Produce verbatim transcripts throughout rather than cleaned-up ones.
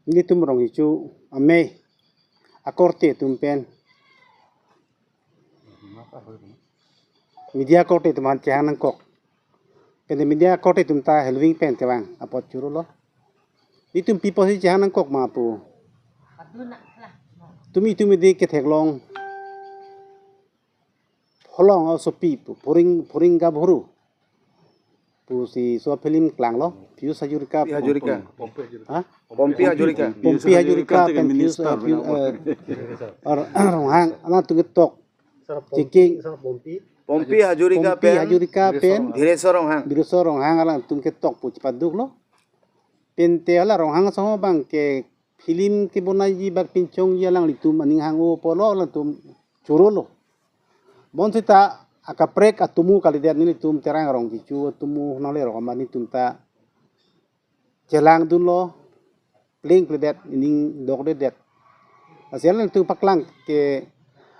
Nelitum Ronghichu amei akorte atum pen, media akorte atum aphan chehang nangkok. Pen media akorte atum ta helving pen tevang apot chorolo. Nelitum pi apotsi chehang nangkok ma pu, tumi tumi di ketheklong Pholong asopi pu, Phuring, Phuring Gabhuru pusi so film klanglo, Pius Hazarika. Pi Hazarika. Ha? Pompi Hazarika. Pompi Hazarika pen Pius, eh, Pius, eh, Ronghang, alangtum ketok. Sir, Pompi, Checking. Sir, Pompi. Pompi Hazarika Pompi pen Hazarika pen Dhireswar Ronghang. Dhireswar Ronghang alangtum ketok pu chepaduklo. Pen te hala Ronghang asong abang ke film kebonaiji bak pinchongji alanglitum aning hang-o pulo alangtum chorolo. Bonsita akaprek atomo kalidet nelitum Terang Ronghichu atomo nanglerok amat nelitum ta chelangdunlo, plengpledet, ning dokdedet. Lasi alangtum paklang ke,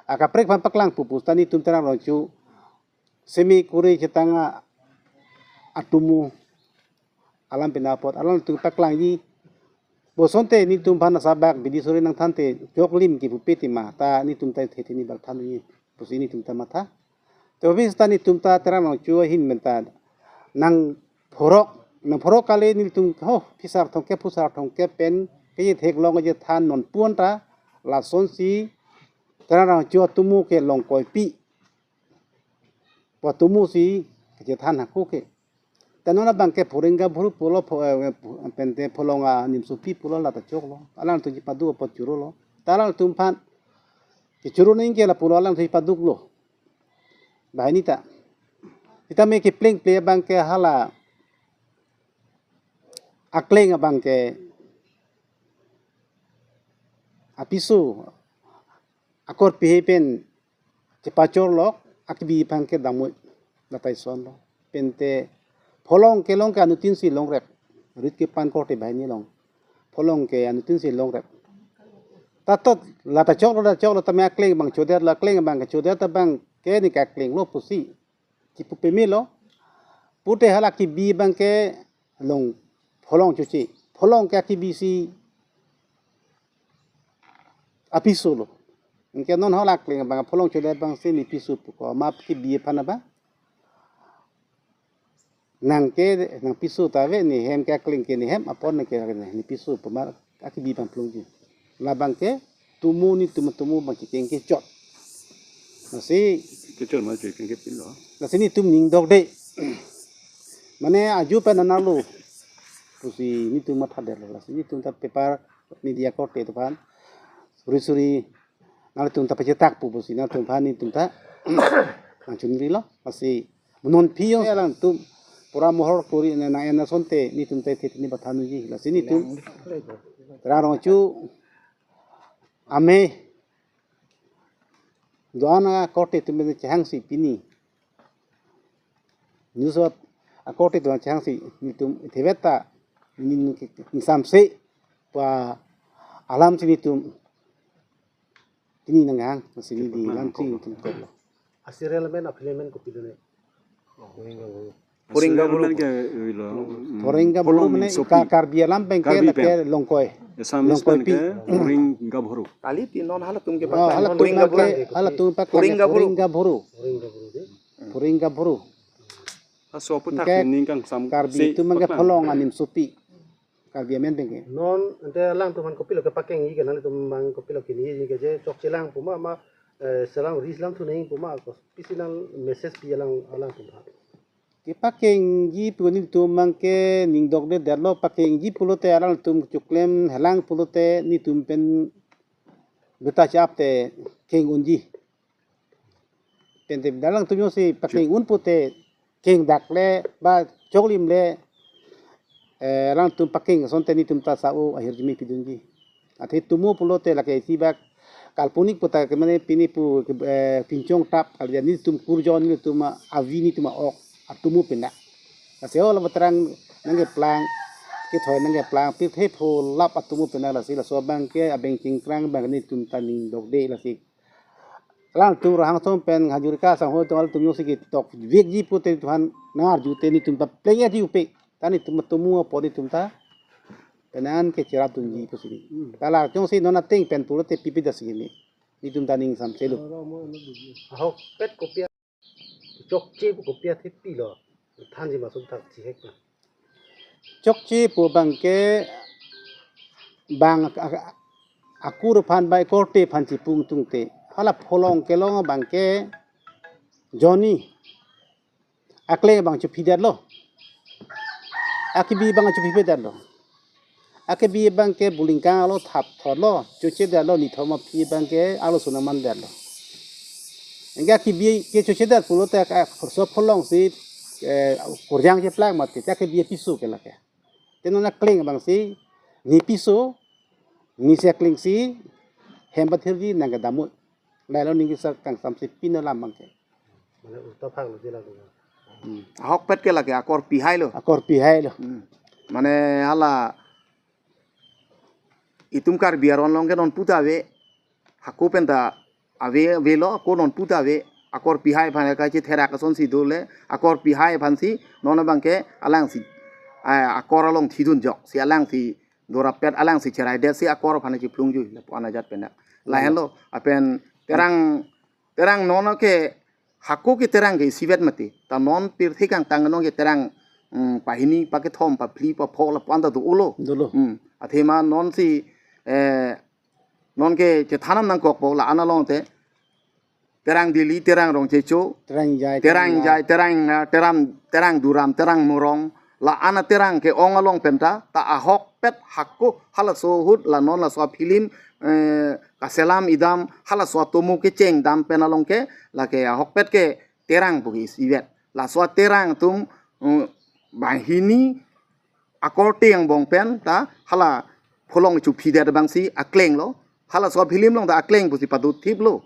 akaprek aphan paklang pu pusita nelitum Terang Ronghichu semi kuri chetang atomo alam pen apot alangtum paklangji. Bonsonte nelitum aphan asabak bidi suri nangthante choklim kipu piti ma ta nelitum ta thethini bak thanji pusi nelitum ta matha. Te obis ta nelitum ta Terang Ronghichu ahin pen ta nangphorok, nangphorok kali nelitum ho phisar thomkep phusar thomkep pen ketheklong aje than non puan ta lasonsi Terang Ronghichu atomo ke longkoipi pu atomosi kachethan hako ke. Ta non abang ke Phuring Gabhuru pulo pho-, eh, pente Pholong animsopi pulo lata choklo. Alangtum chepadu apot chorolo. Ta alangtum aphan kechoro nangji ke lapulo alangtum chepaduklo. Banghini ta. Sitame keplengple abang ke hala akleng abang ke apiso akorpi pen chepachorlok akibi aphan ke damoi latai sonlo. Pente Pholong kelong ke anutin si longrep. Rit kepan korte banghini along. Pholong ke anutin si longrep. Tatot lata choklo, lata choklo tame akleng abang chodetlo, akleng abang ke chodet abang ke ne ke aklenglo pusi kipu pemelo. Pute hala akibi abang ke long Pholong choche. Pholong ke akibi si apiso lo. Anke non hala akleng abang Pholong chodet abang si ne piso pu ko ma kibi aphan abang. Nang ke nangpiso ta ave, ne hem ke akleng ke ne hem, apor ne ke ne piso pu ma akibi aphan plungji. Labang ke atomo nelitum atomo abang kekeng kechot. Lasi kechot ma kekeng kepilo. Lasi nelitum ning dokde. Mane aju pen analo pusi nelitum mathadetlo. Lasi nelitum ta paper media akorte atum aphan suri suri nangtum ta pachetak pu pusi nangtum aphan nelitum ta nangchunrilo. Lasi non phi jongsi alangtum pura mohor kori nang en asonte nelitum ta thethini bak thanji. Lasi nelitum Terang Ronghichu amei do-an akorte atum pen chehangsi pini news akorte atum chehangsi nelitum thevet ta ning, ning samse pu alamsi nelitum pini nanghang, lasi neli di lamsi nelitum kok. A serial amen, a film amen kopi do ne? Phuring Gabhuru. Phuring Gabhuru. Phuring Gabhuru Pholong mane Nimsopi. Ka-, Karbi alam pen ke Karbi lake pen. Longkoi. Assamese pen longkoi pi. Ke Phuring Gabhuru. Kali ti non halatum ke Oh, paklang. Halatum Phuring Gabhuru. Ke, halatum paklang Phuring ke Gabhuru. Phuring Gabhuru. Phuring Gabhuru de. Phuring Gabhuru. Aso aputhak ke ning kangsam Karbi si atum ke paklang. Pholong animsopi. Karbi amen pen ke. Non ante alangtum aphan kopilo kepakengji ke nangtum abang kopilo kini ji ke je chokchelang pu ma ma, eh, selang ris lang thu neng pu ma ko pisi nang message pi alang alangtum aphan. Kepakengji pu nelitum abang ke ning dokdedetlo, pakengji pulote alangtum choklem helang pulote nelitum pen beta chap te keng unji. Pen te alangtum jongsi pakeng un pute keng dak le ba choklim le, eh, alangtum pakeng asonte nelitum ta sao ahirjume pidunji. Athe atomo pulote lake isi bak kalponik puta ke mane pini pu, eh, pinchong tap kali nelitum kurjon nelitum avi nelitum ok atomo pena. Lasi o la Batarang nangkeplang, kethoi nangkeplang, pirthe pho lap atomo pena lasi laso abang ke abeng chingkrang abang nelitum ta ning dokde lasi. Alangtum Rohang atum pen Hazarika asangho atum alangtum jongsi ketok vekji pute Tuhan nangarju te nelitum ta plengji upe. Ta nelitum atomo apot nelitum ta Penang ke cherap dunji pusi. Hmm. Ta la jongsi non ateng pen pulote pipedet si keme. Netum ta ning samselo. Ahokpet kopi a-, chokche pu kopi athepilo. Thanji masuk thak chihek na. Chokche pu abangke bang a-, a-, akur aphan bai korte aphan chipung tungte. Hala pholong kelong abangke Johnny. Akleng abang chopidetlo. Akibi abang chopipedetlo. Akibi abangke bulingkang alo thap thotlo, chochedetlo, nithom aphi abangke alo sunaman detlo. Anke akibi ke chochedet pulote ak-, ak-, so pholong si, eh, kurjang cheplak mati, te akibi piso ke lake. Te non akleng abang si, ne piso, ne si akleng si, hem pathirji nang kedamut. Lailo ning kisa kangsam si pin alam abangke. Mane ulta phak lo jila ko. Hmm. Ahokpet ke lake akor pihailo. Akor pihailo. Hmm. Mane hala itum Karbi aron along ke non puta ave. Hako penta ave, avelo, ako non puta ave. Akor pihai aphan ke kachetherak asonsi dole. Akor pihai aphansi non abangke alangsi, ah, akor along thidunjok si alangsi dorapet alangsi cheraidet si akor aphan chiphlungjui lapu-an ajat pen. Lahenlo, apen terang, terang non ke hako ke terang ke isivet mati. Ta non pirthe kangtang non ke terang, mm, pahini, pakethom, paphli, papho lapu-an ta do-olo. Dolo. Mm. Athema nonsi, eh, non ke chethanam nangkokpo la-an along te. Terang Delhi, terang Rongchecho, terang Jai, terang terang Jai, terang, eh, terang, terang Duram, terang Morong, la-an aterang ke-ong along penta, ta ahokpet hako halaso ahut la non laso film, eh, kaselam idam, halaso atomo kecheng dam pen along ke, lake ahokpet ke terang pu ke isivet. Laso aterang atum, mm, banghini akorte angbong pen ta hala pholong chophidet abangsi aklenglo. Halaso film along ta akleng pusi padotthiplo.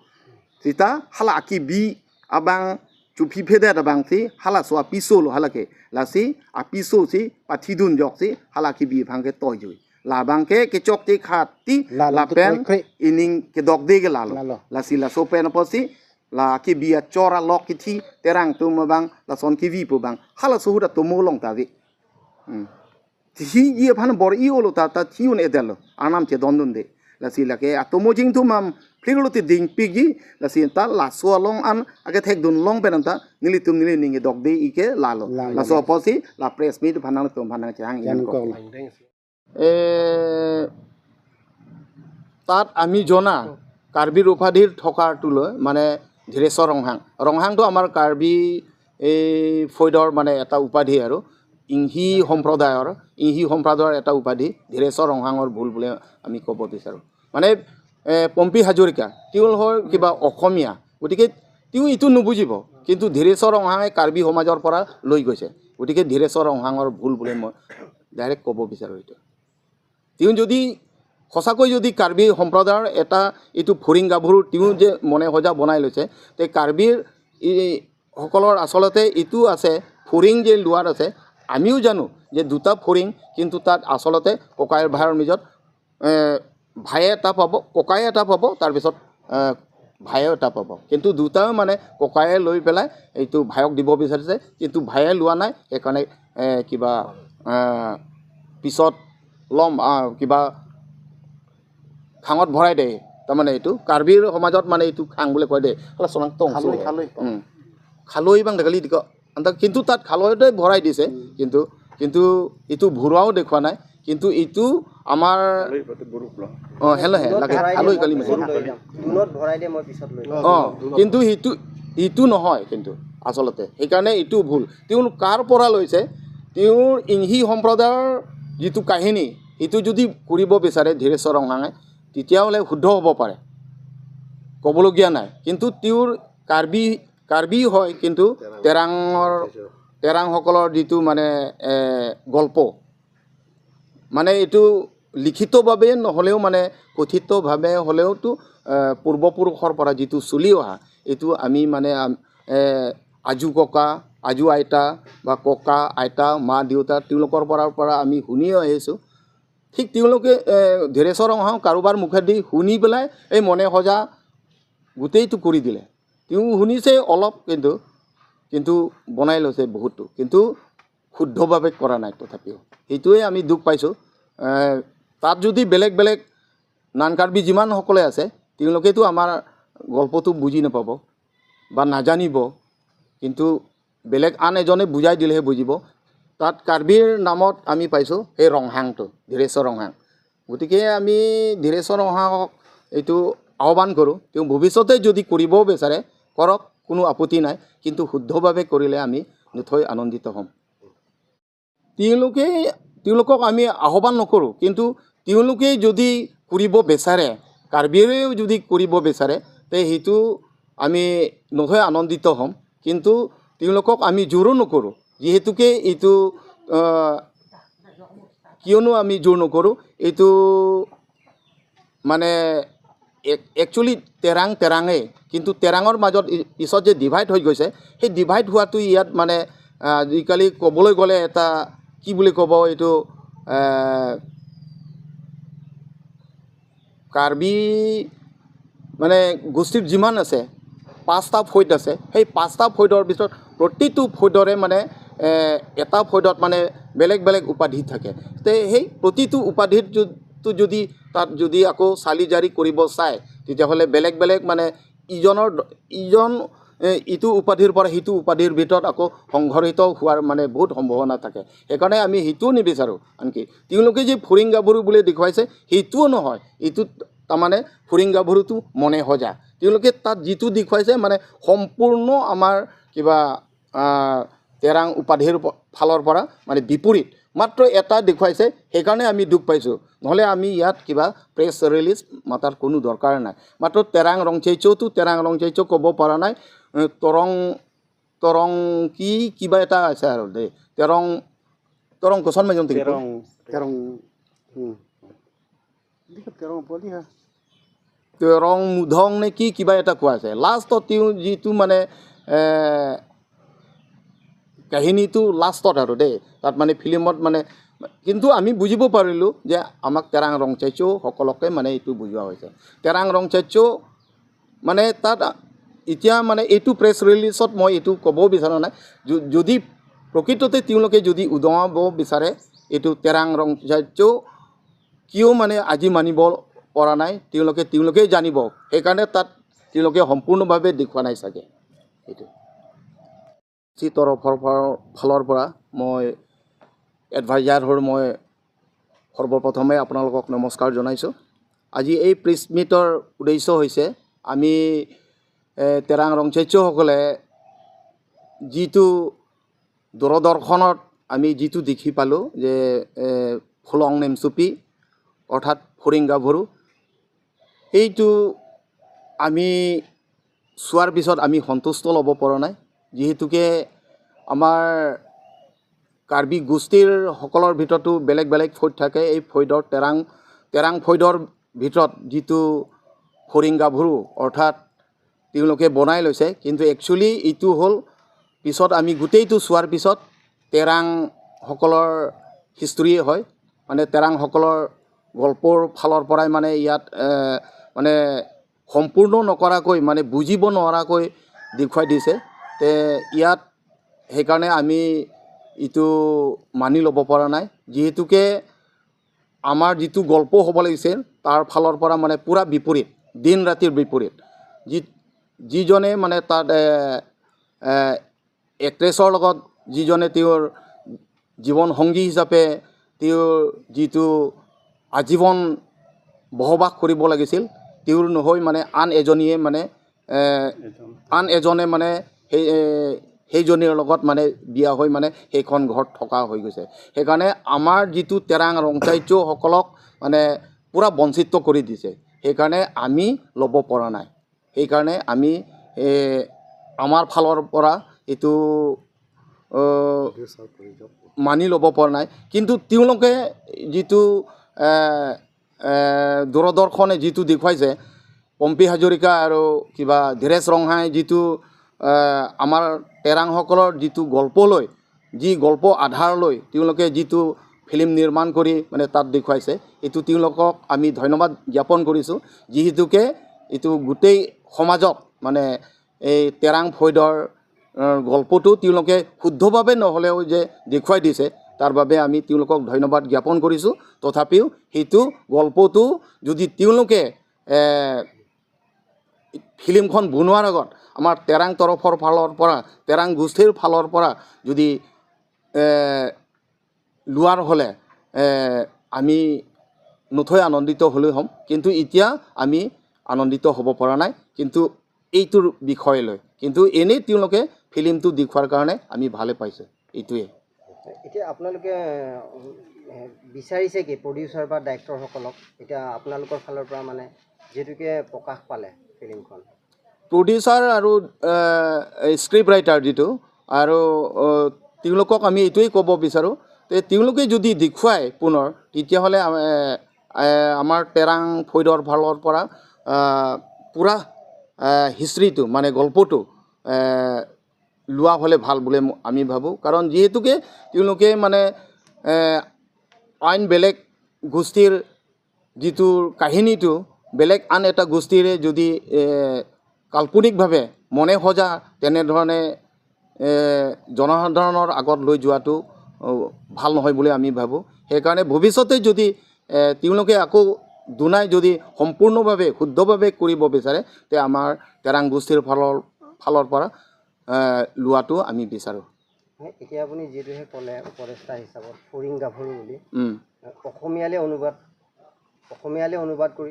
Sita hala akibi abang chophiphedet abangsi halaso apisolo hala ke. Lasi apiso si pathidunjok si hala akibi abangke toijui. Labangke kechokche khati la, la lapen toikre. Ining kedokde ke lalo. Lalo. Lasi laso pen apotsi la akibi achor alok kithi terang atum abang lason kivi pu abang halaso ahut atomo along ta ave. Hmm. Thiji aphan bor-i-olo ta, ta thi-un-edetlo. Arnam chedondunde. Lasi lake atomo jingthum am phliklo te dingpikji, lasi ta laso along an akethekdun long pen ta nelitum neli ning kedokde ike lalo. Lalo. Laso apotsi la press meet aphan nangtum aphan nangchehang. Jan ingkok. Kok. Eh, তাত আমি জনা কাৰ্বিৰ উপাধিৰ থকাটোলৈ মানে ধীৰেশ্বৰ ৰংহাং। ৰংহাংটো আমাৰ কাৰ্বি এই ফৈদৰ মানে এটা উপাধি আৰু ইংহী সম্প্ৰদায়ৰ, ইংহী সম্প্ৰদায়ৰ এটা উপাধি। ধীৰেশ্বৰ ৰংহাঙৰ ভুল বুলি আমি ক'ব বিচাৰোঁ। মানে, এ, পম্পী হাজৰিকা, তেওঁলোকৰ কিবা অসমীয়া, গতিকে তেওঁ এইটো নুবুজিব, কিন্তু ধীৰেশ্বৰ ৰংহাঙে কাৰ্বি সমাজৰ পৰা লৈ গৈছে, গতিকে ধীৰেশ্বৰ ৰংহাঙৰ ভুল বুলি মই ডাইৰেক্ট ক'ব বিচাৰোঁ এইটো। তেওঁ যদি সঁচাকৈ যদি কাৰ্বি সম্প্ৰদায়ৰ এটা এইটো ফুৰিং গাভৰু তেওঁ যে মনে সজা বনাই লৈছে, তে কাৰ্বিৰ এই সকলৰ আচলতে এইটো আছে, ফুৰিং যে লোৱাৰ আছে, আমিও জানো যে দুটা ফুৰিং, কিন্তু তাত আচলতে ককাই ভাইৰ মাজত, এ, ভায়ে এটা পাব, ককায়ে এটা পাব, তাৰপিছত, এ, ভায়েও এটা পাব। কিন্তু দুটাও মানে ককায়ে লৈ পেলাই এইটো ভায়ক দিব বিচাৰিছে, কিন্তু ভায়ে লোৱা নাই, সেইকাৰণে, এ, কিবা, এ, পিছত ল'ম, আ, কিবা খাঙত ভৰাই দে। তাৰমানে এইটো কাৰ্বিৰ সমাজত মানে এইটো খাং বুলি কয় দে। খালা চনাং টং খালৈ, চো। খালৈ। উম। খালৈ বাং দেখালি দিক। আনতা কিন্তু তাত খালৈতে ভৰাই দিছে। উম। কিন্তু, কিন্তু এইটো ভৰোৱাও দেখুওৱা নাই। কিন্তু এইটো আমাৰ খালৈ এইটো বৰফ ল। অ, হেল্ল' হে, দুনত লাগে ভৰাই খালৈ দে, কালি মই মেছেজ। পিছত লৈ যাম। দুনত ভৰাই দে, মই পিছত লৈ যাম। অ, কিন্তু সেইটো, এইটো নহয় কিন্তু আচলতে। সেইকাৰণে এইটো ভুল। তেওঁ কাৰ পৰা লৈছে? তেওঁৰ ইংহী সম্প্ৰদায়ৰ যিটো কাহিনী, সেইটো যদি কৰিব বিচাৰে ধীৰেশ্বৰ ৰংহাঙে, তেতিয়াহ'লে শুদ্ধ হ'ব পাৰে, ক'বলগীয়া নাই। কিন্তু তেওঁৰ কাৰ্বি, কাৰ্বি হয়, কিন্তু তেৰাঙৰ, তেৰাংসকলৰ যিটো মানে, এ, গল্প, মানে এইটো লিখিতভাৱে নহ'লেও মানে কথিতভাৱে হ'লেওতো, এ, পূৰ্বপুৰুষৰ পৰা যিটো চলি অহা, এইটো আমি মানে, আম, এ, আজো ককা, আজো আইতা বা ককা, আইতা, মা, দেউতা, তেওঁলোকৰ পৰা, পৰা আমি শুনি আহিছোঁ। ঠিক তেওঁলোকে, এ, ধীৰেশ্বৰ ৰংহাং কাৰোবাৰ মুখেদি শুনি পেলাই এই মনে সজা গোটেইটো কৰি দিলে। তেওঁ শুনিছে অলপ, কিন্তু, কিন্তু বনাই লৈছে বহুতো, কিন্তু শুদ্ধভাৱে কৰা নাই তথাপিও। সেইটোৱে আমি দুখ পাইছোঁ। এ, তাত যদি বেলেগ বেলেগ নন কাৰ্বি যিমানসকলে আছে, তেওঁলোকেতো আমাৰ গল্পটো বুজি নাপাব বা নাজানিব, কিন্তু বেলেগ আন এজনে বুজাই দিলেহে বুজিব। তাত কাৰ্বিৰ নামত আমি পাইছোঁ সেই ৰংহাংটো, ধীৰেশ্বৰ ৰংহাং। গতিকে আমি ধীৰেশ্বৰ ৰংহাঙক এইটো আহ্বান কৰোঁ, তেওঁ ভৱিষ্যতে যদি কৰিব বিচাৰে, কৰক, কোনো আপত্তি নাই, কিন্তু শুদ্ধভাৱে কৰিলে আমি নথৈ আনন্দিত হ'ম। তেওঁলোকে, তেওঁলোকক আমি আহ্বান নকৰোঁ, কিন্তু তেওঁলোকে যদি কৰিব বিচাৰে, কাৰ্বিৰেও যদি কৰিব বিচাৰে, তে সেইটো আমি নথৈ আনন্দিত হ'ম, কিন্তু তেওঁলোকক আমি জোৰো নকৰোঁ। যিহেতুকে এইটো, আহ, কিয়নো আমি জোৰ নকৰোঁ, এইটো মানে একচুৱেলি তেৰাং তেৰাঙেই, কিন্তু তেৰাঙৰ মাজত ই-, পিছত যে ডিভাইড হৈ গৈছে, সেই ডিভাইড হোৱাটো ইয়াত মানে, আহ, আজিকালি ক'বলৈ গ'লে এটা কি বুলি ক'ব এইটো, আহ, কাৰ্বি মানে গোষ্ঠীৰ যিমান আছে, পাঁচটা ফৈদ আছে। সেই পাঁচটা ফৈদৰ ভিতৰত প্ৰতিটো ফৈদৰে মানে, এ, এটা ফৈদত মানে বেলেগ বেলেগ উপাধি থাকে। তে সেই প্ৰতিটো উপাধিৰ যু-, টো যদি তাত যদি আকৌ চালি জাৰি কৰিব চায়, তেতিয়াহ'লে বেলেগ বেলেগ মানে ইজনৰ দ-, ইজন, এ, ইটো উপাধিৰ পৰা সিটো উপাধিৰ ভিতৰত আকৌ সংঘৰ্ষিত হোৱাৰ মানে বহুত সম্ভাৱনা থাকে। সেইকাৰণে আমি সেইটোও নিবিচাৰোঁ। আনকি তেওঁলোকে যি ফুৰিং গাভৰু বুলি দেখুৱাইছে, সেইটোও নহয়। এইটো তাৰমানে ফুৰিং গাভৰুটো মনে সজা। তেওঁলোকে তাত যিটো দেখুৱাইছে, মানে সম্পূৰ্ণ আমাৰ কিবা, আহ, তেৰাং উপাধিৰ প-, ফালৰ পৰা মানে বিপৰীত। মাত্ৰ এটা দেখুৱাইছে, সেইকাৰণে আমি দুখ পাইছোঁ। নহ'লে আমি ইয়াত কিবা প্ৰেছ ৰিলিজ মাতাৰ কোনো দৰকাৰ নাই। মাত্ৰ তেৰাং ৰংচেইচ'টো তেৰাং ৰংচেইচ' ক'ব পৰা নাই। এ, তৰং, তৰং কি কিবা এটা আছে আৰু দেই। তেৰং, তৰং কোচন মেজং টিকে। তেৰং। তেৰং, উম। লিখা তেৰং পোৱালি হা। তেৰং মুধং নে কি কিবা এটা কোৱা আছে। লাষ্টত তেওঁ যিটো মানে, এ, কাহিনীটো লাষ্টত আৰু দেই, তাত মানে ফিল্মত মানে, কিন্তু আমি বুজিব পাৰিলোঁ যে আমাক তেৰাং ৰংচেইচ' সকলকে মানে এইটো বুজোৱা হৈছে। তেৰাং ৰংচেইচ' মানে তাত এতিয়া মানে এইটো প্ৰেছ ৰিলিজত মই এইটো ক'ব বিচৰা নাই। যু-, যদি প্ৰকৃততে তেওঁলোকে যদি উদঙাব বিচাৰে, এইটো তেৰাং ৰংচেইচ' কিয় মানে আজি মানিব পৰা নাই, তেওঁলোকে, তেওঁলোকেই জানিব। সেইকাৰণে তাত তেওঁলোকে সম্পূৰ্ণভাৱে দেখুওৱা নাই চাগে। এইটো চি তৰফৰ পৰা, ফালৰ পৰা মই এডভাইজাৰ হৈ মই সৰ্বপ্ৰথমে আপোনালোকক নমস্কাৰ জনাইছোঁ। আজি এই প্ৰেছ মিটৰ উদ্দেশ্য হৈছে আমি, এ, তেৰাং ৰংচেইচ'সকলে যিটো দূৰদৰ্শনত আমি যিটো দেখি পালোঁ যে, এ, ফুলং নেমচুপি অৰ্থাৎ ফুৰিং গাভৰু, এইটো আমি চোৱাৰ পিছত আমি সন্তুষ্ট ল'ব পৰা নাই। যিহেতুকে আমাৰ কাৰ্বি গোষ্ঠীৰ সকলৰ ভিতৰতো বেলেগ বেলেগ ফৈদ থাকে। এই ফৈদৰ তেৰাং, তেৰাং ফৈদৰ ভিতৰত যিটো ফুৰিং গাভৰু অৰ্থাৎ তেওঁলোকে বনাই লৈছে, কিন্তু একচুৱেলি এইটো হ'ল পিছত আমি গোটেইটো চোৱাৰ পিছত তেৰাংসকলৰ হিষ্ট্ৰীয়ে হয়, মানে তেৰাংসকলৰ গল্পৰ ফালৰ পৰাই মানে ইয়াত, এ, মানে সম্পূৰ্ণ নকৰাকৈ, মানে বুজিব নোৱাৰাকৈ দেখুৱাই দিছে। তে ইয়াত সেইকাৰণে আমি এইটো মানি ল'ব পৰা নাই, যিহেতুকে আমাৰ যিটো গল্প হ'ব লাগিছিল তাৰ ফালৰ পৰা মানে পূৰা বিপৰীত, দিন ৰাতিৰ বিপৰীত। যি, যিজনে মানে তাত, এ, এ, এক্ট্ৰেছৰ লগত যিজনে তেওঁৰ জীৱন সংগী হিচাপে তেওঁৰ যিটো আজীৱন বসবাস কৰিব লাগিছিল, তেওঁৰ নহৈ মানে আন এজনীয়ে মানে, এ, আন এজনে মানে সেই, এ, সেইজনীৰ লগত মানে বিয়া হৈ মানে সেইখন ঘৰত থকা হৈ গৈছে। সেইকাৰণে আমাৰ যিটো তেৰাং ৰংচাইচসকলক মানে পূৰা বঞ্চিত কৰি দিছে। সেইকাৰণে আমি ল'ব পৰা নাই। সেইকাৰণে আমি, এ, আমাৰ ফালৰ পৰা এইটো, অ, মানি ল'ব পৰা নাই। কিন্তু তেওঁলোকে যিটো, এ, এ, দূৰদৰ্শনে যিটো দেখুৱাইছে, পম্পী হাজৰিকা আৰু কিবা ধীৰেশ ৰংহাঙে যিটো, এ, আমাৰ তেৰাংসকলৰ যিটো গল্প লৈ, যি গল্প আধাৰ লৈ তেওঁলোকে যিটো ফিল্ম নিৰ্মাণ কৰি মানে তাত দেখুৱাইছে, এইটো তেওঁলোকক আমি ধন্যবাদ জ্ঞাপন কৰিছোঁ। যিহেতুকে এইটো গোটেই সমাজক মানে এই তেৰাং ফৈদৰ, আহ, গল্পটো তেওঁলোকে শুদ্ধভাৱে নহ'লেও যে দেখুৱাই দিছে, তাৰ বাবে আমি তেওঁলোকক ধন্যবাদ জ্ঞাপন কৰিছোঁ। তথাপিও সেইটো গল্পটো যদি তেওঁলোকে এ, ফিল্মখন বনোৱাৰ আগত আমাৰ তেৰাং তৰফৰ ফালৰ পৰা, তেৰাং গোষ্ঠীৰ ফালৰ পৰা যদি এ, লোৱাৰ হ'লে এ, আমি নথৈ আনন্দিত হ'লেই হ'ম, কিন্তু এতিয়া আমি আনন্দিত হ'ব পৰা নাই। কিন্তু এইটোৰ বিষয় লৈ কিন্তু এনেই তেওঁলোকে ফিল্মটো দেখুৱাৰ কাৰণে আমি ভালে পাইছোঁ। এইটোৱে। এতিয়া আপোনালোকে উম, এ, বিচাৰিছে কি প্ৰডিউচাৰ বা ডাইৰেক্টৰসকলক? এতিয়া আপোনালোকৰ ফালৰ পৰা মানে যিহেতুকে প্ৰকাশ পালে ফিল্মখন, প্ৰডিউচাৰ আৰু স্ক্ৰিপ্ট ৰাইটাৰ যিটো আৰু আহ, তেওঁলোকক আমি এইটোৱেই ক'ব বিচাৰোঁ যে তেওঁলোকে যদি দেখুৱায় পুনৰ, তেতিয়াহ'লে আম- এ, এ, আমাৰ তেৰাং ফৈদৰ ফালৰ পৰা আহ, পূৰা হিষ্ট্ৰীটো মানে গল্পটো এ, লোৱা হ'লে ভাল বুলি ম- আমি ভাবোঁ। কাৰণ যিহেতুকে তেওঁলোকে মানে এ, আন বেলেগ গোষ্ঠীৰ যিটো কাহিনীটো বেলেগ আন এটা গোষ্ঠীৰে যদি এ, কাল্পনিকভাৱে মনে সজা তেনেধৰণে এ, জনসাধাৰণৰ আগত লৈ যোৱাটো অ, ভাল নহয় বুলি আমি ভাবোঁ। সেইকাৰণে ভৱিষ্যতে যদি এ, তেওঁলোকে আকৌ দুনাই যদি সম্পূৰ্ণভাৱে শুদ্ধভাৱে কৰিব বিচাৰে, তে আমাৰ তেৰাং গোষ্ঠীৰ ফালৰ ফালৰ পৰা এ, লোৱাটো আমি বিচাৰোঁ। হয়, এতিয়া আপুনি যিটোহে ক'লে উপদেষ্টা হিচাপত ফুৰিং গাভৰু বুলি, উম। অসমীয়ালৈ অনুবাদ, অসমীয়ালৈ অনুবাদ কৰি